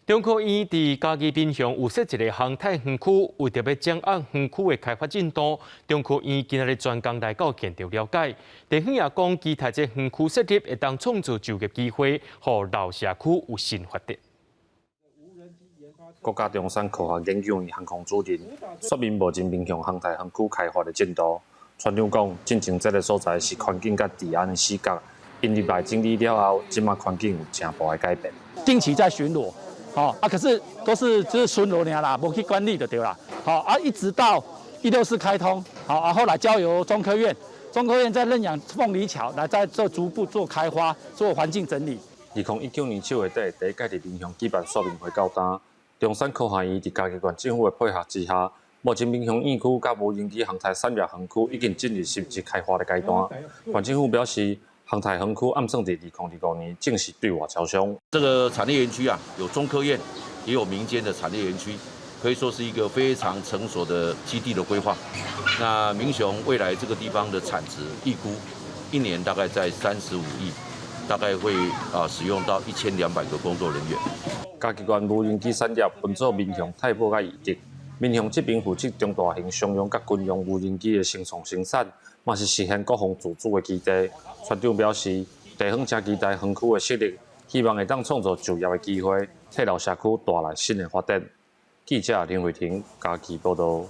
中科院佇嘉義民雄有設一个航太園區，為著欲掌握園區的開發進度，中科院今仔日專工來到現場了解。地方也講，期待這園區設立會當創造就業機會，予老社區有新發展。國家中山科學研究院航空主任說明，目前民雄航太園區開發的進度。村長講，進前這个所在是環境佮治安的死角，𪜶入來整理了後，這馬環境有誠大的改變。定期在巡邏。哦啊，可是都是就是巡邏爾啦，無去管理就對啦。好啊，一直到164開通，好啊，後來交由中科院，中科院再認養鳳梨橋，來再做逐步做開發，做環境整理。2019年7月底，第一屆佇民雄舉辦說明會到今，中山科學院佇嘉義縣政府的配合之下，目前民雄院區佮無人機航太產業園區已經進入實質開發的階段。縣政府表示，航太園區按算佇2025年正式對外招商。這個產業園區啊，有中科院，也有民間的產業園區，可以說是一個非常成熟的基地的規劃。那民雄未來這個地方的產值預估一年大概在35億，大概會啊使用到1200個工作人員。嘉義縣無人機產業分做民雄、太保佮義德。民雄這邊負責中大型商用佮軍用無人機的新創生產，嘛是實現國防自主的基地。村長表示，地方誠期待園區的設立，希望會當創造就業的機會，替老社區帶來新的發展。記者林慧婷嘉義報道。